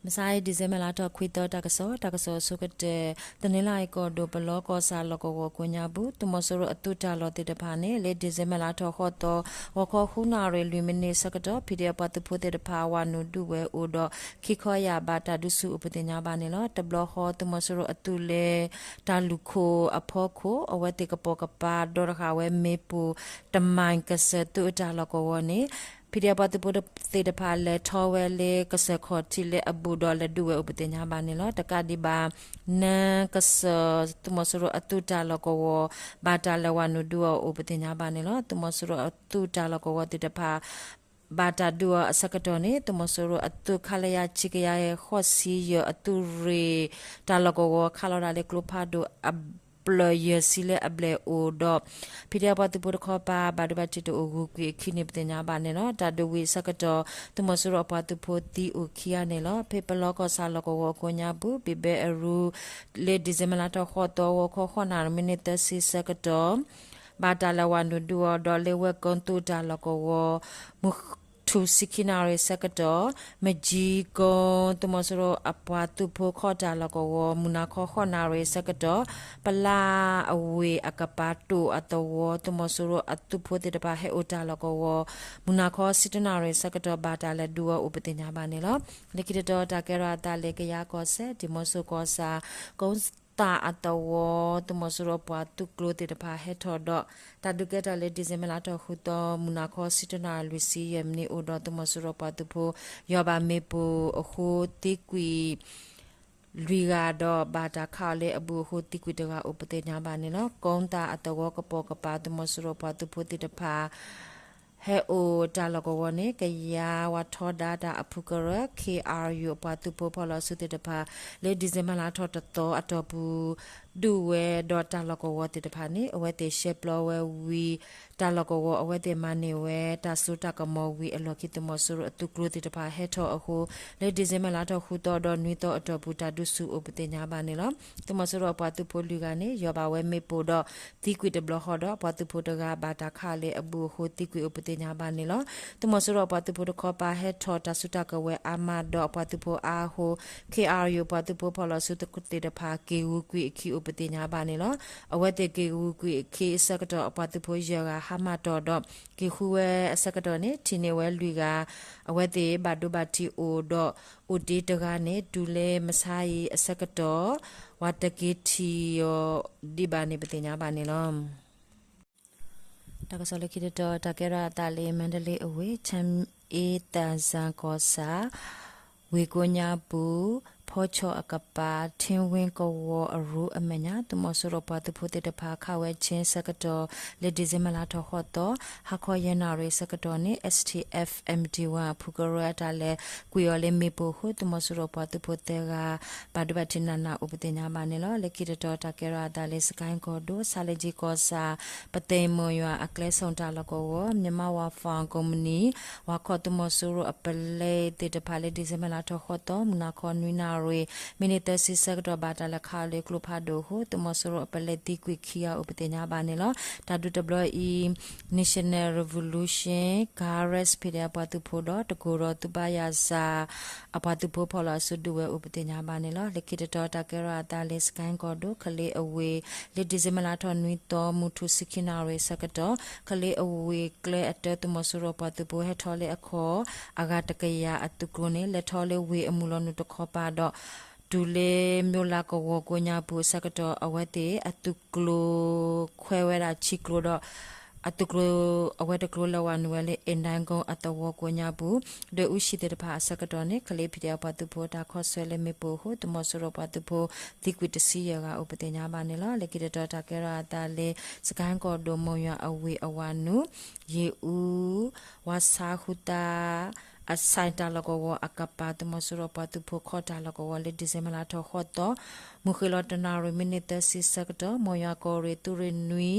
မဆါအံၤ December လါထီၣ်ခွံသီ တၢ်ကစီၣ်, တၢ်ကစီၣ်အဆိကတၢၢ်, တနီသရံၣ်ကီၢ်ဒိၣ် ပလီကီၢ်ဆၣ်လီၢ်ကဝီၤကိးညါပူၤ သုးမီၤစိရိၤအသုးတၢ်လီၢ်သ့ၣ်တဖၣ်န့ၣ် လၢ December လါထီၣ်ဃိးသီ ဂီၤခီဃုနၣ်ရံၣ်လွံၢ်မံးနံးဆၢကတီၢ် ဖံးဒဲးအပှၤသုးဖိသ့ၣ်တဖၣ် ဝၤနုာ်ဒုးဝဲအိၣ်ဒီး ခံခီယာ်ဘၣ်တၢ်ဒုးဆူၣ်အိၣ်ပသ့ၣ်ညါဘၣ်န့ၣ်လီၤ. တဘျီဃီ သုးမီၤစိရိၤအသုးလၢ တၢ်လူၢ်ခိၣ်အဖီခိၣ် အဝဲသ့ၣ်ကပိာ်ကပၤဒီတဃာ်ဝဲမ့ၣ်ပိၢ် တမံၤကစၢၢ်သုးအတၢ်လီၢ်ကဝီၤန့ၣ် ဖံးဒဲးအပှၤသုးဖိသ့ၣ်တဖၣ် လဲၤထီၣ်ဝဲလၢကစၢၢ်ခီၣ်ထံးလၢအဘူးဒီးလဲၤဒုးဝဲအိၣ်ပသ့ၣ်ညါဘၣ်န့ၣ်လီၤ. တကးဒံးဘၣ် နၢကစၢၢ် သုးမီၤစိရိၤအသုးတၢ်လီၢ်ကဝီၤ ဘၣ်တၢ်လဲၤဝၤနုာ်ဒုးအီၤအိၣ်ပသ့ၣ်ညါဘၣ်န့ၣ်လီၤ. သုးမီၤစိရိၤအသုးတၢ်လီၢ်ကဝီၤသ့ၣ်တဖၣ် ဘၣ်တၢ်ဒုးအီၤအဆၢကတီၢ်န့ၣ် သုးမီၤစိရိၤအသုး ခလရ ခံကယၤဃိးဆံယဲၢ် အသုးရ့ၣ်တၢ်လီၢ်ကဝီၤ ခးလီၤဒၣ်လၢကျိဖးဒိၣ်အဘျၢၣ်ယဲၢ်ဆံလၢအဘျဲၣ်အိၣ်ဒီး ဖံးဒဲးအပှၤသုးဖိတခီပၤ ဘၣ်ဒိဘၣ်ထံးတအိၣ် ဂုၤကွံာ်အခံန့ၣ် ပသ့ၣ်ညါဘၣ်န့ၣ်လီၤ. တၢ်ဒုးဝံၤအဆၢကတီၢ် သုးမီၤစိရိၤအပှၤသုးဖိသံအိၣ်ခံဂၤန့ၣ်လီၤ. ဖဲပလီကီၢ်ဆၣ်လီၢ်ကဝီၤအကိးညါပူၤ ဘံၣ်ဘဲအရူ လၢ December လါထီၣ်ဃိးသီ ဂီၤခီဃိးနၣ်ရံၣ်မံးနံးသၢဆံဆၢကတီၢ် ဘၣ်တၢ်လဲၤဝၤနုာ်ဒုးအီၤဒီး လၢဝဲၢ်ကိသုးတၢ်လီၢ်ကဝီၤ မုၢ်ထူၣ်ဆံခံနၣ်ရံၣ်ဆၢကတီၢ် မကၠံကိ သုးမီၤစိရိၤအပှၤသုးဖိခီၣ်တၢ်လီၢ်ကဝီၤ မုၢ်နၤခီဃိးနၣ်ရံၣ်ဆၢကတီၢ် ပလၢအဝ့ၢ်အကပၤတိၣ်အသဝီ သုးမီၤစိရိၤအသုးဖိသ့ၣ်တဖၣ်ဟဲအိၣ်တၢ်လီၢ်ကဝီၤ မုၢ်နၤခီဆံတၢနၣ်ရံၣ်ဆၢကတီၢ် ဘၣ်တၢ်လဲၤဒုးအီၤအိၣ်ပသ့ၣ်ညါဘၣ်န့ၣ်လီၤ. လၢခံတတီၤ တၢ်ကဲထီၣ်အသးလၢကယၤကီၢ်စဲၣ် ဒံၣ်မိၣ်စိကီၢ်ဆၣ် ကိသၣ်အသဝီ သုးမီၤစိရိၤအပှၤသုးကျိၤသ့ၣ်တဖၣ်ဟဲထီၣ်ဒီး တၢ်ဒုးကဲထီၣ်လၢ December လါထီၣ်ဃုသီ မုၢ်နၤခီဆံတၢနၣ်ရံၣ်လွံၢ်ဆံယဲၢ်မံးနံးအိၣ်ဒီး သုးမီၤစိရိၤအပှၤသုးဖိ ယီၢ်ဘၣ်မ့ၣ်ပိၢ်အဃိသံကွံာ် လွံၢ်ဂၤဒီး ဘၣ်တၢ်ခးအီၤလၢအဘူးအဃိသံကွံာ်တဂၤအိၣ်ပသ့ၣ်ညါဘၣ်န့ၣ်လီၤ. ကိသၣ်အသဝီကပိာ်ကပၤ သုးမီၤစိရိၤအပှၤသုးဖိသ့ၣ်တဖၣ် ဟဲအိၣ်တၢ်လီၢ်ကဝီၤန့ၣ် ကယၤဝဲထီဒါတၢ်အဖုကရၢ ခ့ၣ်အၣ်ယူၣ် အပှၤသုးဖိဖီၣ်လီၤစုသ့ၣ်တဖၣ် လၢ December လါထီၣ်တသီအတီၢ်ပူၤ ဒုးဝဲဒီးတၢ်လီၢ်ကဝီၤသ့ၣ်တဖၣ်န့ၣ် အဝဲသ့ၣ်ရှဲပျီဝဲဝံၤ တၢ်လီၢ်ကဝီၤ အဝဲသ့ၣ်မၤန့ၢ်ဝဲ တၢ်စိတၢ်ကမီၤဝံၤအလီၢ်ခံ သုးမီၤစိရိၤအသုးကျိၤသ့ၣ်တဖၣ်ဟဲထီၣ်အဃိ လၢ December လါထီၣ်ဃုသီဒီးနွံသီအတီၢ်ပူၤ တၢ်ဒုးဆူၣ်အိၣ်ပသ့ၣ်ညါဘၣ်န့ၣ်လီၤ. သုးမီၤစိရိၤအပှၤသုးဖိလွံၢ်ဂၤန့ၣ် ယီၢ်ဘၣ်ဝဲမ့ၣ်ပိၢ်ဒီး သံကွံာ်တဘျီဃီဒီး အပှၤသုးဖိတဂၤ ဘၣ်တၢ်ခးအီၤလၢအဘူးအဃိသံကွံာ်အိၣ်ပသ့ၣ်ညါဘၣ်န့ၣ်လီၤ. သုးမီၤစိရိၤအပှၤသုးဖိတခီပၤ ဟဲထီၣ်တၢ်စုတၢ်ကဝဲၤအါမးဒီး အပှၤသုးဖိအါအဃိ ခ့ၣ်အၣ်ယူၣ် အပှၤသုးဖိဖီၣ်လီၤစုသ့ၣ်တဖၣ် က့ၤဂုၤကွံာ်အခံအိၣ်ပသ့ၣ်ညါဘၣ်န့ၣ်လီၤ. အဝဲသ့ၣ်က့ၤဂုၤကွံာ်အခံအဆၢကတီၢ် အပှၤသုးဖိယဲၢ်ဂၤဟါမၢ်တီၢ်ဒီး က့ၤဃုဝဲအဆၢကတီၢ်န့ၣ် ထံၣ်န့ၢ်ဝဲလွံၢ်ဂၤ အဝဲသ့ၣ်ဘၣ်ဒိဘၣ်ထံးအိၣ်ဒီး အိၣ်တ့ၢ်တဂၤန့ၣ် တုၤလၢမဆါအံၤအဆၢကတီၢ် ပှၤတက့ၤထံၣ်အီၤဒံးဘၣ်န့ၣ် ပသ့ၣ်ညါဘၣ်န့ၣ်လီၤ. တၢ်ကစီၣ်လၢခံတတီၤ တၢ်ကဲထီၣ်အသးလၢ မါဒလ့အဝ့ၢ် ချမ်းအေးသန့်ဇင် ကီၢ်ဆၣ် ဝ့ၢ်ကိးညါပူၤ ဖီဆီၣ်အကပၤ ထ့ဝ့ကဝီၤအရူအမဲာ်ညါ သုးမီၤစိရိၤပှၤသုးဖိသ့ၣ်တဖၣ် ခးဝဲဆ့ဆၢကတီၢ် လၢ December လါထီၣ်ဃိးသီ ဟါခီယဲၢ်နၣ်ရံၣ်ဆၢကတီၢ်န့ၣ် S T F M D one အဖုကရၢအတၢ်လဲၤကွံာ်အီၤလၢမ့ၣ်ပိၢ်အဃိ သုးမီၤစိရိၤပှၤသုးဖိသၢဂၤ ဘၣ်ဒိဘၣ်ထံးနးနးအိၣ်ပသ့ၣ်ညါဘၣ်န့ၣ်လီၤ. လၢခံတတီၤ တၢ်ကဲထီၣ်အသးလၢ စကဲၣ်ကီၢ်ဒိၣ် ဆါလ့ကၠံကီၢ်ဆၣ် ပသ့ၣ်မုၢ်ယွၤအကျဲဆိၣ်တၢ်လီၢ်ကဝီၤ Myanmar War Fund ကိးမုၢ်နံၤ ဝၤခီၣ်သုးမီၤစိရိၤအပလဲသ့ၣ်တဖၣ်လၢ December လါထီၣ်ဃိးသီ မုၢ်နၤခီနွံနၣ်ရံၣ် မံးနံးသၢဆံဆၢကတီၢ် ဘၣ်တၢ်လဲၤခးအီၤလၢကျိဖးဒိၣ်အဃိ သုးမီၤစိရိၤအပလဲသံကွံာ်ခံဂၤအိၣ်ပသ့ၣ်ညါဘၣ်န့ၣ်လီၤ. တၢ်ဒုးတဘျီအံၤ National Revolution Guard Force ဖံးဒဲးအပှၤသုးဖိဒီး တကိၢ်ဒီးသုးဘါယၤစၢ် အပှၤသုးဖိဖီၣ်လီၤအစုဒုးဝဲအိၣ်ပသ့ၣ်ညါဘၣ်န့ၣ်လီၤ. လၢခံတတီၤ တၢ်ကဲထီၣ်အသးလၢ စကဲၣ်ကီၢ်ဒိၣ် ကလ့အဝ့ၢ် လၢ December လါထီၣ်နွံသီ မုၢ်ထူၣ်ဆံခံနၣ်ရံၣ်ဆၢကတီၢ် ကလ့အဝ့ၢ်ကျဲအတၢ သုးမီၤစိရိၤပှၤသုးဖိဟဲထီၣ်လၢအခီၣ် အဂၤတကယၤအသုးကျိၤန့ၣ် လဲၤထီၣ်လၢဝ့ၢ်အမုၢ်လီၤနုာ်တခီပၤဒီး တုၤလၢ မိလးကဝီၤကိးညါပူၤအဆၢကတီၢ် အဝဲသ့ၣ်အသုးကျိၤ ခွဲးဝဲဒၣ်ဆံကျိၤဒီး အသုးကျိၤ အဝဲတကျိၤလဲၤဝၤနုာ်ဝဲလၢ အ့ၣ်နါကိအသဝီကိးညါပူၤ ဒွဲၣ်အူဆံးသ့ၣ်တဖၣ်အဆၢကတီၢ်န့ၣ် ကလ့ ဖံးဒဲးအပှၤသုးဖိတၢ်ခီဆၢလၢမ့ၣ်ပိၢ်အဃိ သုးမီၤစိရိၤပှၤသုးဖိ သံကွံာ်တဆံယဲၢ်ဂၤအိၣ်ပသ့ၣ်ညါဘၣ်န့ၣ်လီၤ. လၢခံတတီၤ တၢ်ကဲထီၣ်အသးလၢ စကဲၣ်ကီၢ်ဒိၣ် မိၢ်ယွၤအဝ့ၢ်အဝၤနုာ် ယ့ၣ်အူ ဝါဆါဃုသါ အဆဲးတၢ်လီၢ်ကဝီၤအကပၤ သုးမီၤစိရိၤပှၤသုးဖိခီၣ်တၢ်လီၢ်ကဝီၤလၢ December လါထီၣ်ဃိးသီ မုၢ်ဃ့ၢ်လီၤတနၣ်ရံၣ် မံးနံးသၢဆံဆၢကတီၢ် မိၢ်ယွၤကီၢ်ရ့ၣ် သုးရ့ၣ်နွံ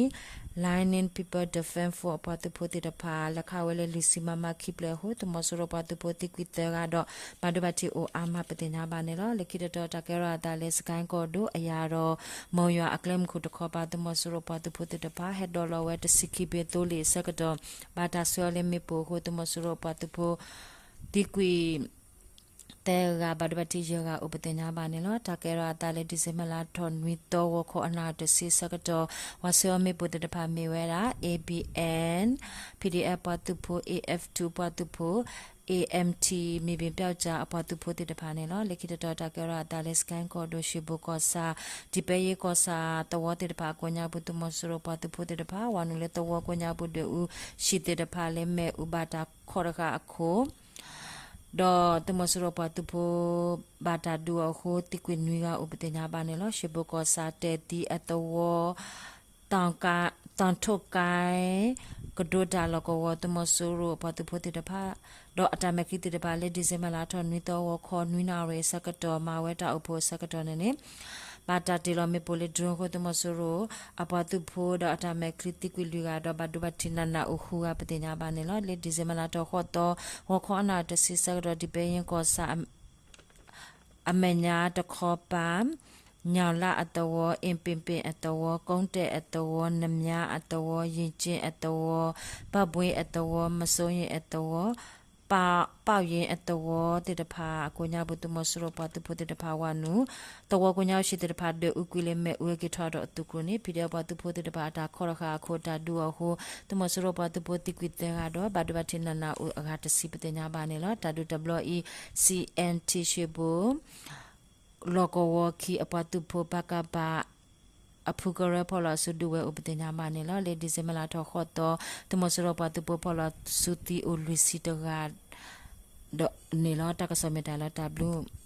Lion People Defense Force အပှၤသုးဖိသ့ၣ်တဖၣ် လဲၤခးဝဲလၢလွံၢ်ဆံ မမ ခံဖျၢၣ်အဃိ သုးမီၤစိရိၤပှၤသုးဖိသံကွံာ်သၢဂၤဒီး ဘၣ်ဒိဘၣ်ထံးအိၣ်အါမးပသ့ၣ်ညါဘၣ်န့ၣ်လီၤ. လၢခံတတီၤ တၢ်ကဲထီၣ်အသးလၢ စကဲၣ်ကီၢ်ဒိၣ်အယၤဒီး မိၢ်ယွၤအကျဲမုၢ်ခိၣ်တခီပၤ သုးမီၤစိရိၤပှၤသုးဖိသ့ၣ်တဖၣ် ဟဲဒိးလီၤဝဲတဆံခံဘ့ၣ်သိလ့ၣ်အဆၢကတီၢ် ဘၣ်တၢ်ဆှၢအီၤလၢမ့ၣ်ပိၢ်အဃိ သုးမီၤစိရိၤပှၤသုးဖိ သံကွံာ် သၢဂၤ ဘၣ်ဒိဘၣ်ထံးယဲၢ်ဂၤအိၣ်ပသ့ၣ်ညါဘၣ်န့ၣ်လီၤ. တၢ်ကဲထီၣ်အသးလၢ December လါထီၣ်နွံသီ ဂီၤခီအနၣ်တဆံဆၢကတီၢ် ပှၤဆှၢအီၤမ့ၣ်ပိၢ်သ့ၣ်တဖၣ်မ့ၢ်ဝဲဒၣ် A B N, P D F ပှၤသုးဖိ, A F two ပှၤသုးဖိ, A M T မ့ၢ်ဘၣ်ပျောက်ကျားအပှၤသုးဖိသ့ၣ်တဖၣ်န့ၣ်လီၤ. လၢခံတတီၤတၢ်ကဲထီၣ်အသးလၢ စကဲၣ်ကီၢ်ဒိၣ် ရွှေဘိုကီၢ်ဆၣ်, ဒံဘဲယ့ကီၢ်ဆၣ်သဝီသ့ၣ်တဖၣ်အကိးညါပူၤ သုးမီၤစိရိၤပှၤသုးဖိသ့ၣ်တဖၣ် ဝၤနုာ်လၢသဝီကိးညါပူၤ ဒွဲၣ်အူဟံၣ်သ့ၣ်တဖၣ်လၢမ့ၣ်အူဘၣ်တၢ်ခီၣ်တဃာ်အခိၣ် ဒီးသုးမီၤစိရိၤပှၤသုးဖိ ဘၣ်တၢ်ဒုးအီၤအဃိ သံကွံာ်နွံဂၤအိၣ်ပသ့ၣ်ညါဘၣ်န့ၣ်လီၤ. ရွှေဘိုကီၢ်ဆၣ် တဲာ်သံအသဝီ, တၣ်ထိၣ်ကါ, ကဒိတၢ်လီၢ်ကဝီၤ သုးမီၤစိရိၤအပှၤသုးဖိသ့ၣ်တဖၣ် ဒီးအတၢ်မဲာ်ချံသ့ၣ်တဖၣ်လၢ December လါထီၣ်နွံသီ ဂီၤခီနွံနၣ်ရံၣ်အဆၢကတီၢ် မၤဝဲတၢ်အိၣ်ဖှိၣ်အဆၢကတီၢ်န့ၣ်န့ၣ် ဘၣ်တၢ်တ့ၢ်လီၤမ့ၣ်ပိၢ်လၢ drone အဃိ သုးမီၤစိရိၤအပှၤသုးဖိဒီးအတၢ်မဲာ်ချံသံကွံာ်လွံၢ်ဂၤဒီး ဘၣ်ဒိဘၣ်ထံးနးနးအိၣ်ဃုဂၤပသ့ၣ်ညါဘၣ်န့ၣ်လီၤ. လၢ December လါထီၣ်ဃိးသီ ဂီၤခီအနၣ်တဆံဆၢကတီၢ် ဒံဘဲယ့ကီၢ်ဆၣ် အမဲာ်ညါတခီပၤ, ညၣ်လၣ်အသဝီ, အ့ၣ်ပ့ၣ်ပ့ၣ်အသဝီ, ကိတဲၣ်အသဝီ, နမၠါအသဝီ, ယ့ၣ်ကၠ့အသဝီ, ပၢ်ဘှ့အသဝီ, မစိယ့ၣ်အသဝီ, ပၣ်ယ့ၣ်အသဝီသ့ၣ်တဖၣ်အကိးညါပူၤ သုးမီၤစိရိၤပှၤသုးဖိသ့ၣ်တဖၣ်ဝၤနုာ် သဝီကိးညါအိၣ်ဟံၣ်သ့ၣ်တဖၣ် ဒွဲၣ်အူကွံာ်လၢမ့ၣ်အူအက့ၤထီၣ်ဒီးအသုးကျိၤန့ၣ် PDF ပှၤသုးဖိသ့ၣ်တဖၣ်အတၢ်ခီၣ်တဃာ်အခိၣ် တၢ်ဒုးအီၤအဃိ သုးမီၤစိရိၤပှၤသုးဖိသံကွံာ်သၢဂၤဒီး ဘၣ်ဒိဘၣ်ထံးနးနးအိၣ်အဂၤတဆံပသ့ၣ်ညါဘၣ်န့ၣ်လီၤ. တၢ်ဒုးတဘျီအံၤ C N T ရွှေဘို လီၢ်ကဝီၤခံအပှၤသုးဖိ ပကဖ အဖုကရၢဖီၣ်လီၤအစုဒုးဝဲအိၣ်ပသ့ၣ်ညါဘၣ်န့ၣ်လီၤ. လၢ December လါထီၣ်ဃိးသီ သုးမီၤစိရိၤပှၤသုးဖိဖီၣ်လီၤစုသံအိၣ်လွံၢ်ဆံတဂၤန့ၣ်လီၤ. တၢ်ကစီၣ်မ့ၢ်တၢ်လီၤတၢ်ဘျုး